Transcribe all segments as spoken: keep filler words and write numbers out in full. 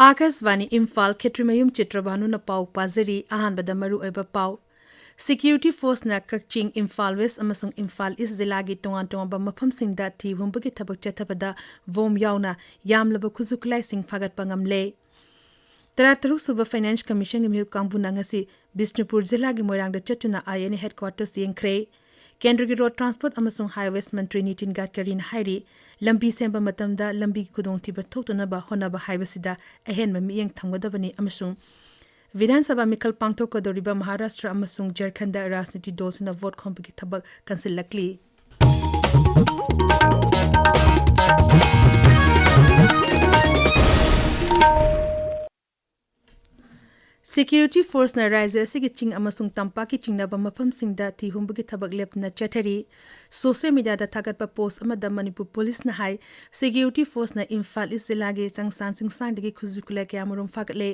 ꯑꯥꯀꯥꯁꯕꯥꯅꯤ ꯏꯝꯐꯥꯜ, ꯈꯦꯇ꯭ꯔꯤꯃꯌꯨꯝ ꯆꯤꯇ꯭ꯔꯚꯥꯅꯨꯅ ꯄꯥꯎ ꯄꯥꯖꯔꯤ꯫ ꯑꯍꯥꯟꯕꯗ ꯃꯔꯨꯑꯣꯏꯕ ꯄꯥꯎ꯫ ꯁꯦꯀ꯭ꯌꯨꯔꯤꯇꯤ ꯐꯣꯔꯁꯅ ꯀꯛꯆꯤꯡ, ꯏꯝꯐꯥꯜ ꯋꯦꯁ ꯑꯃꯁꯨꯡ ꯏꯝꯐꯥꯜ ꯏꯁ ꯖꯤꯂꯥꯒꯤ ꯇꯣꯉꯥꯟ ꯇꯣꯉꯥꯟꯕ ꯃꯐꯝꯁꯤꯡꯗ ꯊꯤ ꯍꯨꯝꯕꯒꯤ ꯊꯕꯛ ꯆꯠꯊꯕꯗ ꯕꯣꯝ ꯌꯥꯎꯅ ꯌꯥꯝꯂꯕ ꯈꯨꯠꯁꯨ ꯈꯨꯠꯂꯥꯏꯁꯤꯡ ꯐꯥꯒꯠꯄ ꯉꯝꯂꯦ꯫ ꯇꯔꯥꯇꯔꯨꯛ ꯁꯨꯕ ꯐꯥꯏꯅꯥꯟꯁ ꯀꯃꯤꯁꯟꯒꯤ ꯃꯤꯍꯨꯠ ꯀꯥꯡꯕꯨꯅ ꯉꯁꯤ ꯕꯤꯁꯅꯨꯄꯨꯔ ꯖꯤꯂꯥꯒꯤ ꯃꯣꯏꯔꯥꯡꯗ ꯆꯠꯇꯨꯅ ꯑꯥꯏ ꯑꯦꯟ ꯑꯦ ꯍꯦꯗꯀ꯭ꯋꯥꯇꯔꯁ ꯌꯦꯡꯈ꯭ꯔꯦ꯫ ꯀꯦꯟꯗ꯭ꯔꯒꯤ ꯔꯣꯗ ꯇ꯭ꯔꯥꯟꯁꯄꯣꯔꯠ ꯑꯃꯁꯨꯡ ꯍꯥꯏꯋꯦꯁ ꯃꯟꯇ꯭ꯔꯤ ꯅꯤꯇꯤꯟ ꯒꯗꯀꯔꯤꯅ ꯍꯥꯏꯔꯤ, ꯂꯝꯕꯤ ꯁꯦꯝꯕ ꯃꯇꯝꯗ ꯂꯝꯕꯤꯒꯤ ꯈꯨꯗꯣꯡꯊꯤꯕ ꯊꯣꯛꯇꯅꯕ ꯍꯣꯠꯅꯕ ꯍꯥꯏꯕꯁꯤꯗ ꯑꯍꯦꯟꯕ ꯃꯤꯠꯌꯦꯡ ꯊꯝꯒꯗꯕꯅꯤ ꯑꯃꯁꯨꯡ ꯕꯤꯙꯥꯟ ꯁꯚꯥ ꯃꯤꯈꯜ ꯄꯥꯡꯊꯣꯛꯀꯗꯧꯔꯤꯕ ꯃꯍꯥꯔꯥꯁꯇ꯭ꯔ ꯑꯃꯁꯨꯡ ꯖꯔꯈꯟꯗ ꯔꯥꯖꯅꯤꯇꯤ ꯗꯣꯜꯁꯤꯡꯅ ꯚꯣꯠ ꯈꯣꯝꯕꯒꯤ ꯊꯕꯛ ꯀꯟꯁꯤꯜꯂꯛꯂꯤ꯫ ꯁꯦꯀ꯭ꯌꯨꯔꯤꯇꯤ ꯐꯣꯔꯁꯅ ꯔꯥꯖ꯭ꯌ ꯑꯁꯤꯒꯤ ꯆꯤꯡ ꯑꯃꯁꯨꯡ ꯇꯝꯄꯥꯛꯀꯤ ꯆꯤꯡꯅꯕ ꯃꯐꯝꯁꯤꯡꯗ ꯊꯤ ꯍꯨꯝꯕꯒꯤ ꯊꯕꯛ ꯂꯦꯞꯇꯅ ꯆꯠꯊꯔꯤ꯫ ꯁꯣꯁꯤꯌꯦꯜ ꯃꯤꯗꯤꯌꯥꯗ ꯊꯥꯒꯠꯄ ꯄꯣꯁ ꯑꯃꯗ ꯃꯅꯤꯄꯨꯔ ꯄꯨꯂꯤꯁꯅ ꯍꯥꯏ, ꯁꯦꯀ꯭ꯌꯨꯔꯤꯇꯤ ꯐꯣꯔꯁꯅ ꯏꯝꯐꯥꯜ ꯏꯁ ꯖꯤꯂꯥꯒꯤ ꯆꯪꯁꯥꯡ ꯆꯤꯡꯁꯥꯡꯗꯒꯤ ꯈꯨꯠꯁꯨ ꯈꯨꯠꯂꯥꯏ ꯀꯌꯥꯃꯔꯨꯝ ꯐꯥꯒꯠꯂꯦ꯫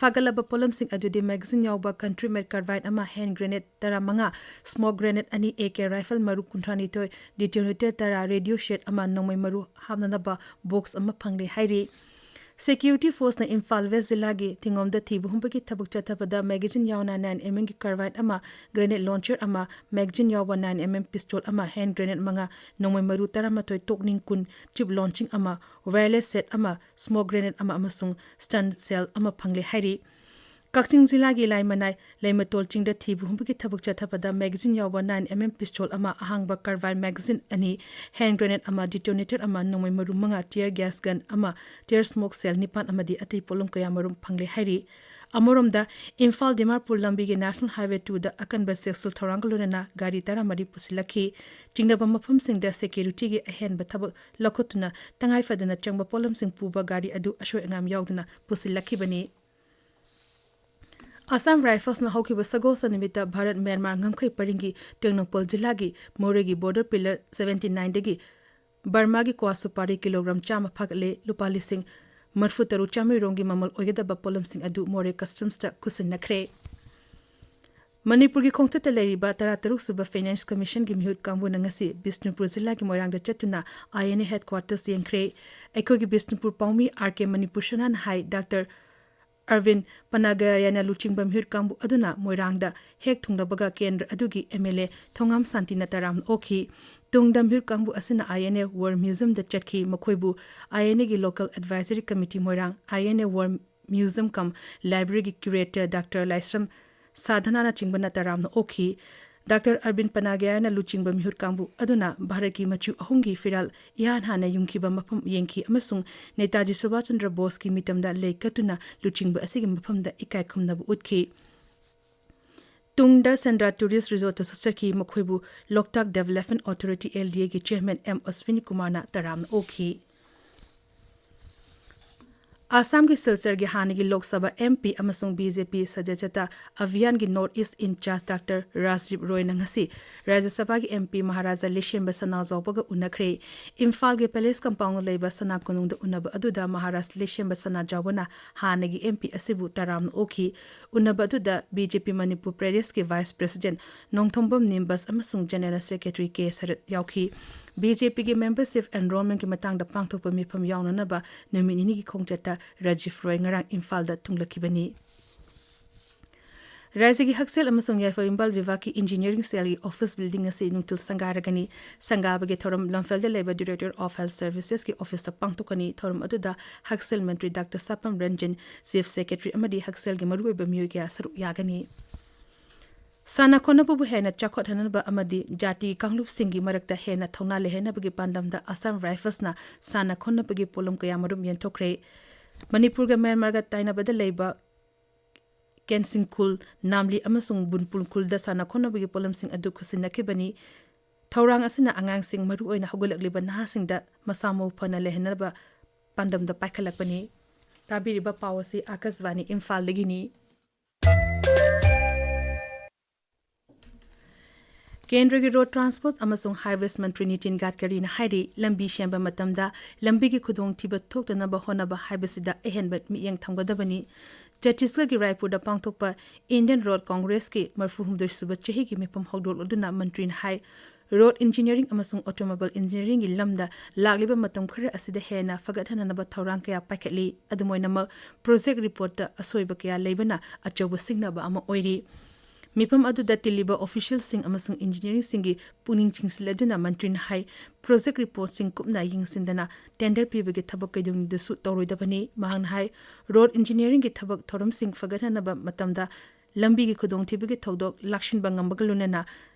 ꯐꯥꯒꯠꯂꯕ ꯄꯣꯠꯂꯝꯁꯤꯡ ꯑꯗꯨꯗꯤ ꯃꯦꯒꯥꯖꯤꯟ ꯌꯥꯎꯕ ꯀꯟꯇ꯭ꯔꯤ ꯃꯦꯗ ꯀꯥꯔꯕꯥꯏꯟ ꯑꯃ, ꯍꯦꯟ ꯒ꯭ꯔꯦꯅꯦꯗ ꯇꯔꯥꯃꯉꯥ, ꯁ꯭ꯃꯣꯛ ꯒ꯭ꯔꯦꯅꯦꯗ ꯑꯅꯤ, ꯑꯦ ꯀꯦ ꯔꯥꯏꯐꯜ ꯃꯔꯨ ꯀꯨꯟꯊ꯭ꯔꯥꯅꯤꯊꯣꯏ, ꯗꯤꯇꯣꯅꯦꯇꯔ ꯇꯔꯥ, ꯔꯦꯗꯤꯑꯣ ꯁꯦꯠ ꯑꯃ, ꯅꯣꯡꯃꯩ ꯃꯔꯨ ꯍꯥꯞꯅꯅꯕ ꯕꯣꯛꯁ ꯑꯃ ꯐꯪꯂꯦ ꯍꯥꯏꯔꯤ꯫ ꯁꯦꯀ꯭ꯌꯨꯔꯤꯇꯤ ꯐꯣꯔꯁꯅ ꯏꯝꯐꯥꯜ ꯋꯦꯁ ꯖꯤꯂꯥꯒꯤ ꯊꯤꯉꯣꯝꯗ ꯊꯤꯕ ꯍꯨꯝꯕꯒꯤ ꯊꯕꯛ ꯆꯠꯊꯕꯗ ꯃꯦꯒꯥꯖꯤꯟ ꯌꯥꯎꯅ ꯅꯥꯏꯟ ꯑꯦꯝ ꯑꯦꯝꯒꯤ ꯀꯥꯔꯕꯥꯏꯟ ꯑꯃ, ꯒ꯭ꯔꯦꯅꯦꯗ ꯂꯣꯟꯆꯔ ꯑꯃ, ꯃꯦꯒꯥꯖꯤꯟ ꯌꯥꯎꯕ ꯅꯥꯏꯟ ꯑꯦꯝ ꯑꯦꯝ ꯄꯤꯁꯇꯣꯜ ꯑꯃ, ꯍꯦꯟ ꯒ꯭ꯔꯦꯅꯦꯗ ꯃꯉꯥ, ꯅꯣꯡꯃꯩ ꯃꯔꯨ ꯇꯔꯥꯃꯥꯊꯣꯏ, ꯇꯣꯛꯅꯤꯡ ꯀꯨꯟ, ꯆꯤꯞ ꯂꯣꯟꯆꯤꯡ ꯑꯃ, ꯋꯥꯌꯔꯂꯦꯁ ꯁꯦꯠ ꯑꯃ, ꯁ꯭ꯃꯣꯛ ꯒ꯭ꯔꯦꯅꯦꯗ ꯑꯃ ꯑꯃꯁꯨꯡ ꯁ꯭ꯇꯟ ꯁꯦꯜ ꯑꯃ ꯐꯪꯂꯦ ꯍꯥꯏꯔꯤ꯫ ꯀꯛꯆꯤꯡ ꯖꯤꯂꯥꯒꯤ ꯂꯥꯏꯃꯅꯥꯏ ꯂꯩꯃꯇꯣꯜ ꯆꯤꯡꯗ ꯊꯤꯕ ꯍꯨꯝꯕꯒꯤ ꯊꯕꯛ ꯆꯠꯊꯕꯗ ꯃꯦꯒꯥꯖꯤꯟ ꯌꯥꯎꯕ ꯅꯥꯏꯟ ꯑꯦꯝ ꯑꯦꯝ ꯄꯤꯁꯇꯣꯜ ꯑꯃ, ꯑꯍꯥꯡꯕ ꯀꯥꯔꯕꯥꯏꯟ ꯃꯦꯒꯥꯖꯤꯟ ꯑꯅꯤ, ꯍꯦꯟ ꯒ꯭ꯔꯦꯅꯦꯗ ꯑꯃ, ꯗꯤꯇꯣꯅꯦꯇꯔ ꯑꯃ, ꯅꯣꯡꯃꯩ ꯃꯔꯨ ꯃꯉꯥ, ꯇꯤꯌꯔ ꯒ꯭ꯌꯥꯁ ꯒꯟ ꯑꯃ, ꯇꯤꯌꯔ ꯁ꯭ꯃꯣꯛ ꯁꯦꯜ ꯅꯤꯄꯥꯟ ꯑꯃꯗꯤ ꯑꯇꯩ ꯄꯣꯠꯂꯝ ꯀꯌꯥꯃꯔꯨꯝ ꯐꯪꯂꯦ ꯍꯥꯏꯔꯤ꯫ ꯑꯃꯔꯣꯝꯗ, ꯏꯝꯐꯥꯜ ꯗꯤꯃꯥꯄꯨꯔ ꯂꯝꯕꯤꯒꯤ ꯅꯦꯁꯅꯦꯜ ꯍꯥꯏꯋꯦ ꯇꯨꯗ ꯑꯀꯟꯕ ꯆꯦꯛꯁꯤꯜ ꯊꯧꯔꯥꯡꯒ ꯂꯣꯏꯅꯅ ꯒꯥꯔꯤ ꯇꯔꯥꯃꯔꯤ ꯄꯨꯁꯤꯜꯂꯛꯈꯤ꯫ ꯆꯤꯡꯅꯕ ꯃꯐꯝꯁꯤꯡꯗ ꯁꯦꯀ꯭ꯌꯨꯔꯤꯇꯤꯒꯤ ꯑꯍꯦꯟꯕ ꯊꯕꯛ ꯂꯧꯈꯠꯇꯨꯅ ꯇꯉꯥꯏ ꯐꯗꯅ ꯆꯪꯕ ꯄꯣꯠꯂꯝꯁꯤꯡ ꯄꯨꯕ ꯒꯥꯔꯤ ꯑꯗꯨ ꯑꯁꯣꯏ ꯑꯉꯥꯝ ꯌꯥꯎꯗꯅ ꯄꯨꯁꯤꯜꯂꯛꯈꯤꯕꯅꯤ꯫ ꯑꯁꯥꯝ ꯔꯥꯏꯐꯜꯁꯅ ꯍꯧꯈꯤꯕ ꯁꯒꯣꯜꯁꯦꯟ ꯅꯨꯃꯤꯠꯇ ꯚꯥꯔꯠ ꯃ꯭ꯌꯥꯟꯃꯥꯔ ꯉꯝꯈꯩ ꯄꯔꯤꯡꯒꯤ ꯇꯦꯡꯅꯧꯄꯜ ꯖꯤꯂꯥꯒꯤ ꯃꯣꯔꯦꯒꯤ ꯕꯣꯔꯗꯔ ꯄꯤꯂꯔ ꯁꯚꯦꯟꯇꯤ ꯅꯥꯏꯟꯗꯒꯤ ꯕꯔꯃꯥꯒꯤ ꯀ꯭ꯋꯥ ꯁꯨꯄꯥꯔꯤ ꯀꯤꯂꯣꯒ꯭ꯔꯥꯝ ꯆꯥꯝꯃ ꯐꯥꯒꯠꯂꯦ꯫ ꯂꯨꯄꯥ ꯂꯤꯁꯤꯡ ꯃꯔꯤꯐꯨ ꯇꯔꯨꯛ ꯆꯥꯝꯃꯔꯤ ꯔꯣꯝꯒꯤ ꯃꯃꯜ ꯑꯣꯏꯒꯗꯕ ꯄꯣꯠꯂꯝꯁꯤꯡ ꯑꯗꯨ ꯃꯣꯔꯦ ꯀꯁꯇꯝꯁꯇ ꯈꯨꯠꯁꯤꯟꯅꯈ꯭ꯔꯦ꯫ ꯃꯅꯤꯄꯨꯔꯒꯤ ꯈꯣꯡꯆꯠꯇ ꯂꯩꯔꯤꯕ ꯇꯔꯥꯇꯔꯨꯛ ꯁꯨꯕ Finance Commission ꯒꯤ ꯃꯤꯍꯨꯠ ꯀꯥꯡꯕꯨꯅ ꯉꯁꯤ ꯕꯤꯁꯅꯨꯄꯨꯔ ꯖꯤꯂꯥꯒꯤ ꯃꯣꯏꯔꯥꯡꯗ ꯆꯠꯇꯨꯅ I N A headquarters ꯌꯦꯡꯈ꯭ꯔꯦ꯫ ꯑꯩꯈꯣꯏꯒꯤ ꯕꯤꯁꯅꯨꯄꯨꯔ ꯄꯥꯎꯃꯤ R K ꯃꯅꯤꯄꯨꯔ ꯁꯅꯥꯅ ꯍꯥꯏ, ꯗꯥꯛꯇꯔ ꯑꯔꯕꯤꯟ ꯄꯅꯥꯒꯥꯔꯤꯌꯥꯅ ꯂꯨꯆꯤꯡꯕ ꯃꯤꯍꯨꯠ ꯀꯥꯡꯕꯨ ꯑꯗꯨꯅ ꯃꯣꯏꯔꯥꯡꯗ ꯍꯦꯛ ꯊꯨꯡꯂꯕꯒ ꯀꯦꯟꯗ꯭ꯔ ꯑꯗꯨꯒꯤ M L A ꯊꯣꯉꯥꯝ ꯁꯥꯟꯇꯤꯅ ꯇꯔꯥꯝꯅ ꯑꯣꯛꯈꯤ꯫ ꯇꯨꯡꯗ ꯃꯤꯍꯨꯠ ꯀꯥꯡꯕꯨ ꯑꯁꯤꯅ I N A War Museum ꯗ ꯆꯠꯈꯤ꯫ ꯃꯈꯣꯏꯕꯨ I N A ꯒꯤ Local Advisory Committee Moirang, I N A War Museum cum Library ꯒꯤ curator ꯗꯥꯛꯇꯔ ꯂꯥꯏꯁ꯭ꯔꯝ ꯁꯥꯙꯅꯥꯅꯆꯤꯡꯕꯅ ꯇꯔꯥꯝꯅ ꯑꯣꯛꯈꯤ꯫ ꯗꯥꯛꯇꯔ ꯑꯔꯕꯤꯟ ꯄꯅꯥꯒ꯭ꯌꯥꯅ ꯂꯨꯆꯤꯡꯕ ꯃꯤꯍꯨꯠ ꯀꯥꯡꯕꯨ ꯑꯗꯨꯅ ꯚꯥꯔꯠꯀꯤ ꯃꯆꯨ ꯑꯍꯨꯝꯒꯤ ꯐꯤꯔꯥꯜ ꯏꯍꯥꯟ ꯍꯥꯟꯅ ꯌꯨꯡꯈꯤꯕ ꯃꯐꯝ ꯌꯦꯡꯈꯤ ꯑꯃꯁꯨꯡ ꯅꯦꯇꯥꯖꯤ ꯁꯨꯚꯥꯁ ꯆꯟꯗ꯭ꯔ ꯕꯣꯁꯀꯤ ꯃꯤꯇꯝꯗ ꯂꯩ ꯀꯠꯇꯨꯅ ꯂꯨꯆꯤꯡꯕ ꯑꯁꯤꯒꯤ ꯃꯐꯝꯗ ꯏꯀꯥꯏ ꯈꯨꯝꯅꯕ ꯎꯠꯈꯤ꯫ ꯇꯨꯡꯗ ꯁꯦꯟꯗ꯭ꯔꯥ Tourist Resort ꯇꯁꯨ ꯆꯠꯈꯤ꯫ ꯃꯈꯣꯏꯕꯨ ꯂꯣꯛꯇꯥꯛ Development Authority, L D A ꯒꯤ chairman M ꯑꯁ꯭ꯋꯤꯅꯤ ꯀꯨꯃꯥꯔꯅ ꯇꯔꯥꯝꯅ ꯑꯣꯛꯈꯤ꯫ ꯑꯁꯥꯝꯒꯤ ꯁꯤꯜꯆꯔꯒꯤ ꯍꯥꯟꯅꯒꯤ ꯂꯣꯛ ꯁꯚꯥ M P ꯑꯃꯁꯨꯡ B J P Swachhata Abhiyan ꯒꯤ North East in charge doctor Rajdeep ꯔꯣꯏꯅ ꯉꯁꯤ ꯔꯥꯖ꯭ꯌ ꯁꯚꯥꯒꯤ M P ꯃꯍꯥꯔꯥꯖꯥ ꯂꯩꯁꯦꯝꯕ ꯁꯅꯥꯖꯥꯎꯕꯒ ꯎꯅꯈ꯭ꯔꯦ꯫ ꯏꯝꯐꯥꯜꯒꯤ Palace Compound ꯗ ꯂꯩꯕ ꯁꯅꯥ ꯀꯣꯅꯨꯡꯗ ꯎꯅꯕ ꯑꯗꯨꯗ ꯃꯍꯥꯔꯥꯖ ꯂꯩꯁꯦꯝꯕ ꯁꯅꯥꯖꯥꯎꯕꯅ ꯍꯥꯟꯅꯒꯤ M P ꯑꯁꯤꯕꯨ ꯇꯔꯥꯝꯅ ꯑꯣꯛꯈꯤ꯫ ꯎꯅꯕ ꯑꯗꯨꯗ B J P ꯃꯅꯤꯄꯨꯔ ꯄ꯭ꯔꯗꯦꯁꯀꯤ Vice President ꯅꯣꯡꯊꯣꯝꯕꯝ ꯅꯤꯝꯕꯁ ꯑꯃꯁꯨꯡ General Secretary K ꯁꯔꯠ ꯌꯥꯎꯈꯤ꯫ B J P ꯒꯤ membership enrollment ꯀꯤ ꯃꯇꯥꯡꯗ ꯄꯥꯡꯊꯣꯛꯄ ꯃꯤꯐꯝ ꯌꯥꯎꯅꯅꯕ ꯅꯨꯃꯤꯠ ꯅꯤꯅꯤꯒꯤ ꯈꯣꯡꯆꯠꯇ ꯔꯥꯖꯤꯞ ꯔꯣꯏ ꯉꯔꯥꯡ ꯏꯝꯐꯥꯜꯗ ꯊꯨꯡꯂꯛꯈꯤꯕꯅꯤ꯫ ꯔꯥꯖ꯭ꯌꯒꯤ ꯍꯛꯁꯦꯜ ꯑꯃꯁꯨꯡ ꯌꯥꯏꯐ ꯏꯝꯐꯥꯜ ꯕꯤꯚꯥꯒꯀꯤ Engineering cell ꯒꯤ office building ꯑꯁꯤ ꯅꯨꯡꯊꯤꯜ ꯁꯪꯒꯥꯔꯒꯅꯤ꯫ ꯁꯪꯒꯥꯕꯒꯤ ꯊꯧꯔꯝ ꯂꯝꯐꯦꯜꯗ ꯂꯩꯕ Director of Health Services ꯀꯤ office ꯇ ꯄꯥꯡꯊꯣꯛꯀꯅꯤ꯫ ꯊꯧꯔꯝ ꯑꯗꯨꯗ ꯍꯛꯁꯦꯜ ꯃꯟꯇ꯭ꯔꯤ ꯗꯥꯛꯇꯔ ꯁꯥꯄꯝ ꯔꯟꯖꯟ, Chief Secretary ꯑꯃꯗꯤ ꯍꯛꯁꯦꯜꯒꯤ ꯃꯔꯨꯑꯣꯏꯕ ꯃꯤꯑꯣꯏ ꯀꯌꯥ ꯁꯔꯨꯛ ꯌꯥꯒꯅꯤ꯫ ꯁꯥꯟꯅ ꯈꯣꯠꯅꯕꯕꯨ ꯍꯦꯟꯅ ꯆꯥꯎꯈꯠꯍꯟꯅꯕ ꯑꯃꯗꯤ ꯖꯥꯇꯤ ꯀꯥꯡꯂꯨꯞꯁꯤꯡꯒꯤ ꯃꯔꯛꯇ ꯍꯦꯟꯅ ꯊꯧꯅꯥ ꯂꯩꯍꯟꯅꯕꯒꯤ ꯄꯥꯟꯗꯝꯗ Assam Rifles ꯅ ꯁꯥꯟꯅ ꯈꯣꯠꯅꯕꯒꯤ ꯄꯣꯠꯂꯝ ꯀꯌꯥꯃꯔꯨꯝ ꯌꯦꯟꯊꯣꯛꯈ꯭ꯔꯦ꯫ ꯃꯅꯤꯄꯨꯔꯒ ꯃ꯭ꯌꯥꯟꯃꯥꯔꯒ ꯇꯥꯏꯅꯕꯗ ꯂꯩꯕ ꯀꯦꯟꯁꯤꯡꯈꯨꯜ, ꯅꯥꯝꯂꯤ ꯑꯃꯁꯨꯡ ꯕꯨꯟꯄꯨꯟ ꯈꯨꯜꯗ ꯁꯥꯟꯅ ꯈꯣꯠꯅꯕꯒꯤ ꯄꯣꯠꯂꯝꯁꯤꯡ ꯑꯗꯨ ꯈꯨꯠꯁꯤꯟꯅꯈꯤꯕꯅꯤ꯫ ꯊꯧꯔꯥꯡ ꯑꯁꯤꯅ ꯑꯉꯥꯡꯁꯤꯡ, ꯃꯔꯨꯑꯣꯏꯅ ꯍꯧꯒꯠꯂꯛꯂꯤꯕ ꯅꯍꯥꯁꯤꯡꯗ ꯃꯁꯥ ꯃꯎ ꯐꯅ ꯂꯩꯍꯟꯅꯕ ꯄꯥꯟꯗꯝꯗ ꯄꯥꯏꯈꯠꯂꯛꯄꯅꯤ꯫ ꯇꯥꯕꯤꯔꯤꯕ ꯄꯥꯎ ꯑꯁꯤ ꯑꯥꯀꯥꯁꯕꯥꯅꯤ ꯏꯝꯐꯥꯜꯗꯒꯤꯅꯤ꯫ ꯀꯦꯟꯗ꯭ꯔꯒꯤ Road Transport ꯑꯃꯁꯨꯡ Highways ꯃꯟꯇ꯭ꯔꯤ ꯅꯤꯇꯤꯟ ꯒꯗꯀꯔꯤꯅ ꯍꯥꯏꯔꯤ, ꯂꯝꯕꯤ ꯁꯦꯝꯕ ꯃꯇꯝꯗ ꯂꯝꯕꯤꯒꯤ ꯈꯨꯗꯣꯡꯊꯤꯕ ꯊꯣꯛꯇꯅꯕ ꯍꯣꯠꯅꯕ ꯍꯥꯏꯕꯁꯤꯗ ꯑꯍꯦꯟꯕ ꯃꯤꯠꯌꯦꯡ ꯊꯝꯒꯗꯕꯅꯤ꯫ ꯆꯇꯤꯁꯒꯔꯒꯤ ꯔꯥꯏꯄꯨꯔꯗ ꯄꯥꯡꯊꯣꯛꯄ ꯏꯟꯗꯤꯌꯟ ꯔꯣꯗ ꯀꯣꯡꯒ꯭ꯔꯦꯁꯀꯤ ꯃꯔꯤꯐꯨ ꯍꯨꯝꯗꯣꯏ ꯁꯨꯕ ꯆꯍꯤꯒꯤ ꯃꯤꯐꯝ ꯍꯧꯗꯣꯛꯂꯗꯨꯅ ꯃꯟꯇ꯭ꯔꯤꯅ ꯍꯥꯏ, ꯔꯣꯗ ꯏꯟꯖꯤꯅꯤꯌꯥꯔꯤꯡ ꯑꯃꯁꯨꯡ ꯑꯣꯇꯣꯃꯣꯕꯥꯏꯜ ꯏꯟꯖꯤꯅꯤꯌꯥꯔꯤꯡꯒꯤ ꯂꯝꯗ ꯂꯥꯛꯂꯤꯕ ꯃꯇꯝ ꯈꯔ ꯑꯁꯤꯗ ꯍꯦꯟꯅ ꯐꯒꯠꯍꯟꯅꯅꯕ ꯊꯧꯔꯥꯡ ꯀꯌꯥ ꯄꯥꯏꯈꯠꯂꯤ꯫ ꯑꯗꯨꯝ ꯑꯣꯏꯅꯃꯛ, ꯄ꯭ꯔꯣꯖꯦꯛ ꯔꯤꯄꯣꯔꯠꯇ ꯑꯁꯣꯏꯕ ꯀꯌꯥ ꯂꯩꯕꯅ ꯑꯆꯧꯕ ꯁꯤꯡꯅꯕ ꯑꯃ ꯑꯣꯏꯔꯤ꯫ ꯃꯤꯐꯝ ꯑꯗꯨꯗ ꯇꯤꯜꯂꯤꯕ ꯑꯣꯐꯤꯁꯤꯌꯦꯜꯁꯤꯡ ꯑꯃꯁꯨꯡ ꯏꯟꯖꯤꯅꯤꯌꯥꯔꯤꯡꯁꯤꯡꯒꯤ ꯄꯨꯛꯅꯤꯡ ꯆꯤꯡꯁꯤꯜꯂꯗꯨꯅ ꯃꯟꯇ꯭ꯔꯤꯅ ꯍꯥꯏ, ꯄ꯭ꯔꯣꯖꯦꯛ ꯔꯤꯄꯣꯔꯠꯁꯤꯡ ꯀꯨꯞꯅ ꯌꯦꯡꯁꯤꯟꯗꯅ ꯇꯦꯟꯗꯔ ꯄꯤꯕꯒꯤ ꯊꯕꯛ ꯀꯩꯗꯧꯅꯨꯡꯗꯁꯨ ꯇꯧꯔꯣꯏꯗꯕꯅꯤ꯫ ꯃꯍꯥꯛꯅ ꯍꯥꯏ, ꯔꯣꯗ ꯏꯟꯖꯤꯅꯤꯌꯥꯔꯤꯡꯒꯤ ꯊꯕꯛ ꯊꯧꯔꯝꯁꯤꯡ ꯐꯒꯠꯍꯟꯅꯕ ꯃꯇꯝꯗ ꯂꯝꯕꯤꯒꯤ ꯈꯨꯗꯣꯡꯊꯤꯕꯒꯤ ꯊꯧꯗꯣꯛ ꯂꯥꯛꯁꯤꯟꯕ ꯉꯝꯕꯒ ꯂꯣꯏꯅꯅ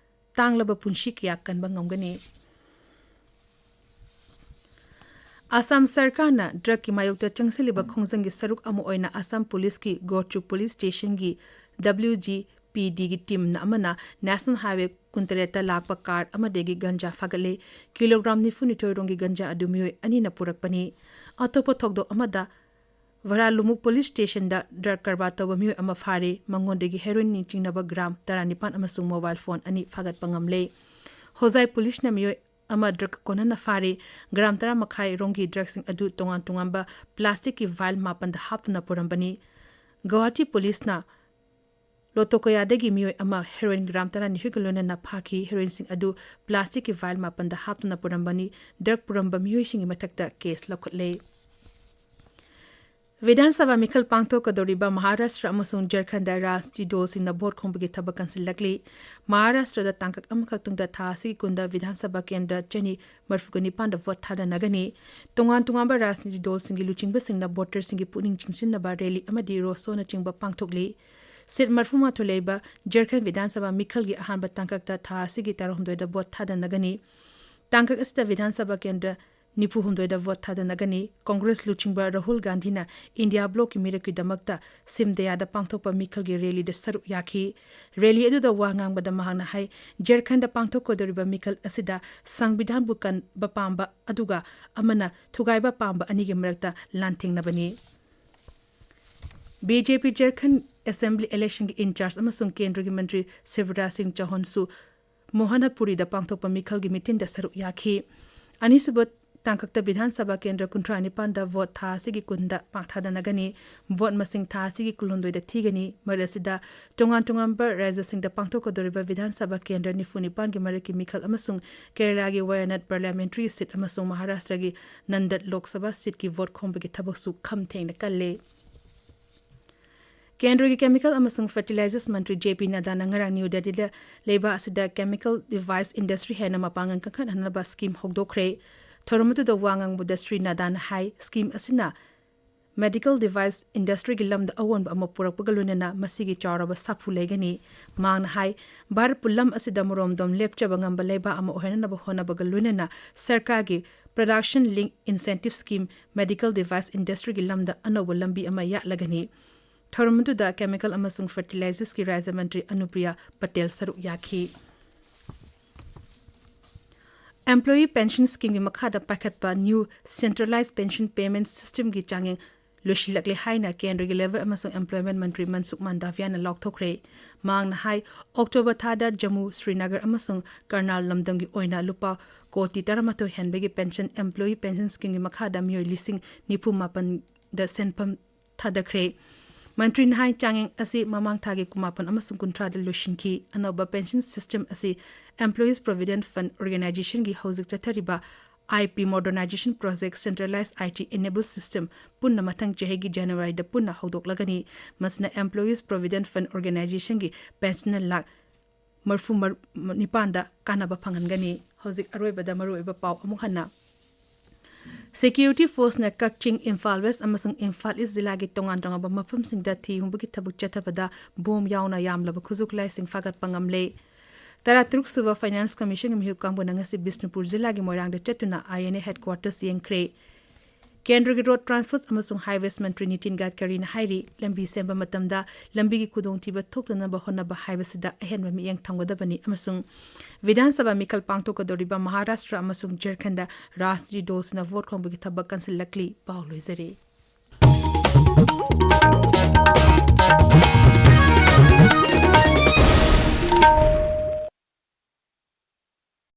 ꯇꯥꯡꯂꯕ ꯄꯨꯟꯁꯤ ꯀꯌꯥ ꯀꯟꯕ ꯉꯝꯒꯅꯤ꯫ ꯑꯁꯥꯝ ꯁꯔꯀꯥꯔꯅ ꯗ꯭ꯔꯒꯀꯤ ꯃꯥꯌꯣꯛꯇ ꯆꯪꯁꯤꯜꯂꯤꯕ ꯈꯣꯡꯖꯪꯒꯤ ꯁꯔꯨꯛ ꯑꯃ ꯑꯣꯏꯅ ꯑꯁꯥꯝ ꯄꯨꯂꯤꯁꯀꯤ ꯒꯣꯆꯨꯛ ꯄꯨꯂꯤꯁ ꯁ꯭ꯇꯦꯁꯟꯒꯤ W G P D ꯒꯤ ꯇꯤꯝ ꯑꯃꯅ ꯅꯦꯁꯅꯦꯜ ꯍꯥꯏꯋꯦ ꯀꯨꯟꯇꯔꯦꯠꯇ ꯂꯥꯛꯄ ꯀꯥꯔ ꯑꯃꯗꯒꯤ ꯒꯟꯖꯥ ꯐꯥꯒꯠꯂꯦ꯫ ꯀꯤꯂꯣꯒ꯭ꯔꯥꯝ ꯅꯤꯐꯨꯅꯤꯊꯣꯏ ꯔꯣꯝꯒꯤ ꯒꯟꯖꯥ ꯑꯗꯨ ꯃꯤꯑꯣꯏ ꯑꯅꯤꯅ ꯄꯨꯔꯛꯄꯅꯤ꯫ ꯑꯇꯣꯞꯄ ꯊꯧꯗꯣꯛ ꯑꯃꯗ, ꯚꯔꯥꯂꯨꯃꯨꯛ ꯄꯨꯂꯤꯁ ꯁ꯭ꯇꯦꯁꯟꯗ ꯗ꯭ꯔꯒ ꯀꯔꯕꯥꯔ ꯇꯧꯕ ꯃꯤꯑꯣꯏ ꯑꯃ ꯐꯥꯔꯦ꯫ ꯃꯉꯣꯟꯗꯒꯤ ꯍꯦꯔꯣꯏꯟ ꯆꯤꯡꯅꯕ ꯒ꯭ꯔꯥꯝ ꯇꯔꯥꯅꯤꯄꯥꯟ ꯑꯃꯁꯨꯡ ꯃꯣꯕꯥꯏꯜ ꯐꯣꯟ ꯑꯅꯤ ꯐꯥꯒꯠꯄ ꯉꯝꯂꯦ꯫ ꯍꯣꯖꯥꯏ ꯄꯨꯂꯤꯁꯅ ꯃꯤꯑꯣꯏ ꯑꯃ ꯗ꯭ꯔꯒ ꯀꯣꯟꯅꯅ ꯐꯥꯔꯦ꯫ ꯒ꯭ꯔꯥꯝ ꯇꯔꯥ ꯃꯈꯥꯏ ꯔꯣꯝꯒꯤ ꯗ꯭ꯔꯒꯁꯤꯡ ꯑꯗꯨ ꯇꯣꯉꯥꯟ ꯇꯣꯉꯥꯟꯕ ꯄ꯭ꯂꯥꯁꯇꯤꯛꯀꯤ ꯚꯥꯏꯜ ꯃꯥꯄꯟꯗ ꯍꯥꯞꯇꯨꯅ ꯄꯨꯔꯝꯕꯅꯤ꯫ ꯒꯧꯍꯥꯇꯤ ꯄꯨꯂꯤꯁꯅ ꯂꯣꯇꯣꯀꯣꯌꯥꯗꯒꯤ ꯃꯤꯑꯣꯏ ꯑꯃ ꯍꯦꯔꯣꯏꯟ ꯒ꯭ꯔꯥꯝ ꯇꯔꯥꯅꯤꯊꯣꯏꯒ ꯂꯣꯏꯅꯅ ꯐꯥꯈꯤ꯫ ꯍꯦꯔꯣꯏꯟꯁꯤꯡ ꯑꯗꯨ ꯄ꯭ꯂꯥꯁꯇꯤꯛꯀꯤ ꯚꯥꯏꯜ ꯃꯥꯄꯟꯗ ꯍꯥꯞꯇꯨꯅ ꯄꯨꯔꯝꯕꯅꯤ꯫ ꯗ꯭ꯔꯒ ꯄꯨꯔꯝꯕ ꯃꯤꯑꯣꯏꯁꯤꯡꯒꯤ ꯃꯊꯛꯇ ꯀꯦꯁ ꯂꯧꯈꯠꯂꯦ꯫ ꯕꯤꯙꯥꯟ ꯁꯚꯥ ꯃꯤꯈꯜ ꯄꯥꯡꯊꯣꯛꯀꯗꯧꯔꯤꯕ ꯃꯍꯥꯔꯥꯁꯇ꯭ꯔ ꯑꯃꯁꯨꯡ ꯖꯔꯈꯟꯗ ꯔꯥꯖꯅꯤꯇꯤ ꯗꯣꯜꯁꯤꯡꯅ ꯚꯣꯠ ꯈꯣꯝꯕꯒꯤ ꯊꯕꯛ ꯀꯟꯁꯤꯜꯂꯛꯂꯤ꯫ ꯃꯍꯥꯔꯥꯁꯇ꯭ꯔꯗ ꯇꯥꯡꯀꯛ ꯑꯃꯈꯛꯇꯪꯗ ꯊꯥ ꯑꯁꯤꯒꯤ ꯀꯨꯟꯗ ꯕꯤꯙꯥꯟ ꯁꯚꯥ ꯀꯦꯟꯗ꯭ꯔ ꯆꯅꯤ ꯃꯔꯤꯐꯨꯒ ꯅꯤꯄꯥꯟꯗ ꯚꯣꯠ ꯊꯥꯗꯅꯒꯅꯤ꯫ ꯇꯣꯉꯥꯟ ꯇꯣꯉꯥꯟꯕ ꯔꯥꯖꯅꯤꯇꯤ ꯗꯣꯜꯁꯤꯡꯒꯤ ꯂꯨꯆꯤꯡꯕꯁꯤꯡꯅ ꯚꯣꯇꯔꯁꯤꯡꯒꯤ ꯄꯨꯛꯅꯤꯡ ꯆꯤꯡꯁꯤꯟꯅꯕ ꯔꯦꯂꯤ ꯑꯃꯗꯤ ꯔꯣꯗ ꯁꯣꯅꯆꯤꯡꯕ ꯄꯥꯡꯊꯣꯛꯂꯤ꯫ ꯁꯤꯠ ꯃꯔꯤꯐꯨꯃꯥꯊꯣꯏ ꯂꯩꯕ ꯖꯔꯈꯟ ꯕꯤꯙꯥꯟ ꯁꯚꯥ ꯃꯤꯈꯜꯒꯤ ꯑꯍꯥꯟꯕ ꯇꯥꯡꯀꯛꯇ ꯊꯥ ꯑꯁꯤꯒꯤ ꯇꯔꯥꯍꯨꯝꯗꯣꯏꯗ ꯚꯣꯠ ꯊꯥꯗꯅꯒꯅꯤ꯫ ꯇꯥꯡꯀꯛ ꯑꯁꯤꯗ ꯕꯤꯙꯥꯟ ꯁꯚꯥ ꯀꯦꯟꯗ꯭ꯔ ꯅꯤꯐꯨ ꯍꯨꯝꯗꯣꯏꯗ ꯚꯣꯠ ꯊꯥꯗꯅꯒꯅꯤ꯫ ꯀꯣꯡꯒ꯭ꯔꯦꯁ ꯂꯨꯆꯤꯡꯕ ꯔꯥꯍꯨꯜ ꯒꯥꯟꯙꯤꯅ ꯏꯟꯗꯤꯌꯥ ꯕ꯭ꯂꯣꯛꯀꯤ ꯃꯤꯔꯛꯀꯤꯗꯃꯛꯇ ꯁꯤꯝꯗꯌꯥꯗ ꯄꯥꯡꯊꯣꯛꯄ ꯃꯤꯈꯜꯒꯤ ꯔꯦꯂꯤꯗ ꯁꯔꯨꯛ ꯌꯥꯈꯤ꯫ ꯔꯦꯂꯤ ꯑꯗꯨꯗ ꯋꯥ ꯉꯥꯡꯕꯗ ꯃꯍꯥꯛꯅ ꯍꯥꯏ, ꯖꯔꯈꯟꯗ ꯄꯥꯡꯊꯣꯛꯀꯗꯧꯔꯤꯕ ꯃꯤꯈꯜ ꯑꯁꯤꯗ ꯁꯪꯕꯤꯙꯥꯟꯕꯨ ꯀꯟꯕ ꯄꯥꯝꯕ ꯑꯗꯨꯒ ꯑꯃꯅ ꯊꯨꯒꯥꯏꯕ ꯄꯥꯝꯕ ꯑꯅꯤꯒꯤ ꯃꯔꯛꯇ ꯂꯥꯟꯊꯦꯡꯅꯕꯅꯤ꯫ ꯕꯤ ꯖꯦ ꯄꯤ ꯖꯔꯈꯟ ꯑꯦꯁꯦꯝꯕ꯭ꯂꯤ ꯏꯂꯦꯛꯁꯟꯒꯤ ꯏꯟꯆꯥꯔꯖ ꯑꯃꯁꯨꯡ ꯀꯦꯟꯗ꯭ꯔꯒꯤ ꯃꯟꯇ꯭ꯔꯤ ꯁꯤꯕꯔꯥꯖ ꯁꯤꯡ ꯆꯧꯍꯥꯟꯁꯨ ꯃꯣꯍꯅꯄꯨꯔꯤꯗ ꯄꯥꯡꯊꯣꯛꯄ ꯃꯤꯈꯜꯒꯤ ꯃꯤꯇꯤꯟꯗ ꯁꯔꯨꯛ ꯌꯥꯈꯤ꯫ ꯑꯅꯤꯁꯨꯕ ꯇꯥꯡꯀꯛꯇ ꯕꯤꯙꯥꯟ ꯁꯚꯥ ꯀꯦꯟꯗ꯭ꯔ ꯀꯨꯟꯊ꯭ꯔꯥ ꯅꯤꯄꯥꯟꯗ ꯚꯣꯠ ꯊꯥ ꯑꯁꯤꯒꯤ ꯀꯨꯟꯗ ꯄꯥꯛ ꯊꯥꯗꯅꯒꯅꯤ꯫ ꯚꯣꯠ ꯃꯁꯤꯡ ꯊꯥ ꯑꯁꯤꯒꯤ ꯀꯨꯟꯍꯨꯝꯗꯣꯏꯗ ꯊꯤꯒꯅꯤ꯫ ꯃꯔꯛ ꯑꯁꯤꯗ ꯇꯣꯉꯥꯟ ꯇꯣꯉꯥꯟꯕ ꯔꯥꯖ꯭ꯌꯁꯤꯡꯗ ꯄꯥꯡꯊꯣꯛꯀꯗꯧꯔꯤꯕ ꯕꯤꯙꯥꯟ ꯁꯚꯥ ꯀꯦꯟꯗ꯭ꯔ ꯅꯤꯐꯨ ꯅꯤꯄꯥꯟꯒꯤ ꯃꯔꯛꯀꯤ ꯃꯤꯈꯜ ꯑꯃꯁꯨꯡ ꯀꯦꯔꯂꯥꯒꯤ ꯋꯥꯌꯥꯅꯥꯗ ꯄꯥꯔꯂꯤꯌꯥꯃꯦꯟꯇꯔꯤ ꯁꯤꯠ ꯑꯃꯁꯨꯡ ꯃꯍꯥꯔꯥꯁꯇ꯭ꯔꯒꯤ ꯅꯟꯗꯠ ꯂꯣꯛ ꯁꯚꯥ ꯁꯤꯠꯀꯤ ꯚꯣꯠ ꯈꯣꯝꯕꯒꯤ ꯊꯕꯛꯁꯨ ꯈꯝ ꯊꯦꯡꯅ ꯀꯜꯂꯦ꯫ ꯀꯦꯟꯗ꯭ꯔꯒꯤ ꯀꯦꯃꯤꯀꯦꯜ ꯑꯃꯁꯨꯡ ꯐꯔꯇꯤꯂꯥꯏꯖꯔꯁ ꯃꯟꯇ꯭ꯔꯤ ꯖꯦ ꯄꯤ ꯅꯗꯥꯅ ꯉꯔꯥꯡ ꯅ꯭ꯌꯨ ꯗꯦꯜꯂꯤꯗ ꯂꯩꯕꯥꯛ ꯑꯁꯤꯗ ꯀꯦꯃꯤꯀꯦꯜ ꯗꯤꯚꯥꯏꯁ ꯏꯟꯗꯁꯇ꯭ꯔꯤ ꯍꯦꯟꯅ ꯃꯄꯥꯡꯒꯜ ꯀꯟꯈꯠꯍꯟꯅꯕ ꯁ꯭ꯀꯤꯝ ꯍꯧꯗꯣꯛꯈ꯭ꯔꯦ꯫ ꯊꯧꯔꯝ ꯑꯗꯨꯗ ꯋꯥ ꯉꯥꯡꯕꯗ ꯁ꯭ꯔꯤ ꯅꯗꯥꯅ ꯍꯥꯏ, ꯁ꯭ꯀꯤꯝ ꯑꯁꯤꯅ ꯃꯦꯗꯤꯀꯦꯜ ꯗꯤꯚꯥꯏꯁ ꯏꯟꯗꯁꯇ꯭ꯔꯤꯒꯤ ꯂꯝꯗ ꯑꯑꯣꯟꯕ ꯑꯃ ꯄꯨꯔꯛꯄꯒ ꯂꯣꯏꯅꯅ ꯃꯁꯤꯒꯤ ꯆꯥꯎꯔꯕ ꯁꯥꯐꯨ ꯂꯩꯒꯅꯤ꯫ ꯃꯍꯥꯛꯅ ꯍꯥꯏ, ꯚꯥꯔꯠꯄꯨ ꯂꯝ ꯑꯁꯤꯗ ꯃꯔꯣꯝꯗꯣꯝ ꯂꯦꯞꯆꯕ ꯉꯝꯕ ꯂꯩꯕꯥꯛ ꯑꯃ ꯑꯣꯏꯍꯟꯅꯕ ꯍꯣꯠꯅꯕꯒ ꯂꯣꯏꯅꯅ ꯁꯔꯀꯥꯔꯒꯤ production linked incentive scheme medical device ꯏꯟꯗꯁꯇ꯭ꯔꯤꯒꯤ ꯂꯝꯗ ꯑꯅꯧꯕ ꯂꯝꯕꯤ ꯑꯃ ꯌꯥꯠꯂꯒꯅꯤ꯫ ꯊꯧꯔꯝ ꯑꯗꯨꯗ ꯀꯦꯃꯤꯀꯦꯜ ꯑꯃꯁꯨꯡ ꯐꯔꯇꯤꯂꯥꯏꯖꯔꯁꯀꯤ ꯔꯥꯖ꯭ꯌ ꯃꯟꯇ꯭ꯔꯤ ꯑꯅꯨꯄ꯭ꯔꯤꯌꯥ ꯄꯇꯦꯜ ꯁꯔꯨꯛ ꯌꯥꯈꯤ꯫ ꯑꯦꯝꯄ꯭ꯂꯣꯌꯤ ꯄꯦꯟꯁꯟ ꯁ꯭ꯀꯤꯝꯒꯤ ꯃꯈꯥꯗ ꯄꯥꯏꯈꯠꯄ ꯅ꯭ꯌꯨ ꯁꯦꯟꯇ꯭ꯔꯦꯂꯥꯏꯖ ꯄꯦꯟꯁꯟ ꯄꯦꯃꯦꯟꯠ ꯁꯤꯁꯇꯦꯝꯒꯤ ꯆꯥꯡꯌꯦꯡ ꯂꯣꯏꯁꯤꯜꯂꯛꯂꯦ ꯍꯥꯏꯅ ꯀꯦꯟꯗ꯭ꯔꯒꯤ ꯂꯦꯕꯔ ꯑꯃꯁꯨꯡ ꯑꯦꯝꯄ꯭ꯂꯣꯏꯃꯦꯟꯠ ꯃꯟꯇ꯭ꯔꯤ ꯃꯟꯁꯨꯈ ꯃꯥꯟꯗꯥꯚꯤꯌꯥꯅ ꯂꯥꯎꯊꯣꯛꯈ꯭ꯔꯦ꯫ ꯃꯍꯥꯛꯅ ꯍꯥꯏ, ꯑꯣꯛꯇꯣꯕꯔ ꯊꯥꯗ ꯖꯝꯃꯨ, ꯁ꯭ꯔꯤꯅꯒꯔ ꯑꯃꯁꯨꯡ ꯀꯔꯅꯥꯜ ꯂꯝꯗꯝꯒꯤ ꯑꯣꯏꯅ ꯂꯨꯄꯥ ꯀꯣꯇꯤ ꯇꯔꯥꯃꯥꯊꯣꯏ ꯍꯦꯟꯕꯒꯤ ꯄꯦꯟꯁꯟ, ꯑꯦꯝꯄ꯭ꯂꯣꯌꯤ ꯄꯦꯟꯁꯟ ꯁ꯭ꯀꯤꯝꯒꯤ ꯃꯈꯥꯗ ꯃꯤꯑꯣꯏ ꯂꯤꯁꯤꯡ ꯅꯤꯐꯨ ꯃꯥꯄꯟꯗ ꯁꯦꯟꯐꯝ ꯊꯥꯗꯈ꯭ꯔꯦ꯫ ꯃꯟꯇ꯭ꯔꯤꯅ ꯍꯥꯏ, ꯆꯥꯡꯌꯦꯡ ꯑꯁꯤ ꯃꯃꯥꯡ ꯊꯥꯒꯤ ꯀꯨꯟꯃꯥꯄꯟ ꯑꯃꯁꯨꯡ ꯀꯨꯟꯊ꯭ꯔꯥꯗ ꯂꯣꯏꯁꯤꯟꯈꯤ꯫ ꯑꯅꯧꯕ ꯄꯦꯟꯁꯟ ꯁꯤꯁꯇꯦꯝ ꯑꯁꯤ Employees Provident Fund Organizationꯒꯤ ꯍꯧꯖꯤꯛ ꯆꯠꯊꯔꯤꯕ I P Modernization Project, Centralized I T Enabled System ꯄꯨꯟꯅ ꯃꯊꯪ ꯆꯍꯤꯒꯤ ꯖꯅꯋꯥꯔꯤꯗ ꯄꯨꯟꯅ ꯍꯧꯗꯣꯛꯂꯒꯅꯤ꯫ ꯃꯁꯤꯅ Employees Provident Fund Organizationꯒꯤ pensioner lakh ꯃꯔꯤꯐꯨ ꯅꯤꯄꯥꯟꯗ ꯀꯥꯟꯅꯕ ꯐꯪꯍꯟꯒꯅꯤ꯫ ꯍꯧꯖꯤꯛ ꯑꯔꯣꯏꯕꯗ ꯃꯔꯨꯑꯣꯏꯕ ꯄꯥꯎ ꯑꯃꯨꯛ ꯍꯟꯅ꯫ ꯁꯦꯀ꯭ꯌꯨꯔꯤꯇꯤ ꯐꯣꯔꯁꯅ ꯀꯛꯆꯤꯡ, ꯏꯝꯐꯥꯜ ꯋꯦꯁ ꯑꯃꯁꯨꯡ ꯏꯝꯐꯥꯜ ꯏꯁ ꯖꯤꯂꯥꯒꯤ ꯇꯣꯉꯥꯟ ꯇꯣꯉꯥꯟꯕ ꯃꯐꯝꯁꯤꯡꯗ ꯊꯤ ꯍꯨꯝꯕꯒꯤ ꯊꯕꯛ ꯆꯠꯊꯕꯗ ꯕꯣꯝ ꯌꯥꯎꯅ ꯌꯥꯝꯂꯕ ꯈꯨꯠꯁꯨ ꯈꯨꯠꯂꯥꯏꯁꯤꯡ ꯐꯥꯒꯠꯄ ꯉꯝꯂꯦ꯫ ꯇꯔꯥꯇꯔꯨꯛ ꯁꯨꯕ ꯐꯥꯏꯅꯥꯟꯁ ꯀꯃꯤꯁꯟꯒꯤ ꯃꯤꯍꯨꯠ ꯀꯥꯡꯕꯨꯅ ꯉꯁꯤ ꯕꯤꯁꯅꯨꯄꯨꯔ ꯖꯤꯂꯥꯒꯤ ꯃꯣꯏꯔꯥꯡꯗ ꯆꯠꯇꯨꯅ I N A headquarters ꯌꯦꯡꯈ꯭ꯔꯦ꯫ ꯀꯦꯟꯗ꯭ꯔꯒꯤ ꯔꯣꯗ ꯇ꯭ꯔꯥꯟꯁꯄꯣꯔꯠ ꯑꯃꯁꯨꯡ ꯍꯥꯏꯋꯦꯁ ꯃꯟꯇ꯭ꯔꯤ ꯅꯤꯇꯤꯟ ꯒꯗꯀꯔꯤꯅ ꯍꯥꯏꯔꯤ, ꯂꯝꯕꯤ ꯁꯦꯝꯕ ꯃꯇꯝꯗ ꯂꯝꯕꯤꯒꯤ ꯈꯨꯗꯣꯡꯊꯤꯕ ꯊꯣꯛꯇꯅꯕ ꯍꯣꯠꯅꯕ ꯍꯥꯏꯕꯁꯤꯗ ꯑꯍꯦꯟꯕ ꯃꯤꯠꯌꯦꯡ ꯊꯝꯒꯗꯕꯅꯤ ꯑꯃꯁꯨꯡ ꯕꯤꯙꯥꯟ ꯁꯚꯥ ꯃꯤꯈꯜ ꯄꯥꯡꯊꯣꯛꯀꯗꯧꯔꯤꯕ ꯃꯍꯥꯔꯥꯁꯇ꯭ꯔ ꯑꯃꯁꯨꯡ ꯖꯔꯈꯟꯗ ꯔꯥꯖꯅꯤꯇꯤ ꯗꯣꯜꯁꯤꯡꯅ ꯚꯣꯠ ꯈꯣꯝꯕꯒꯤ ꯊꯕꯛ ꯀꯟꯁꯤꯜꯂꯛꯂꯤ꯫ ꯄꯥꯎ ꯂꯣꯏꯖꯔꯦ꯫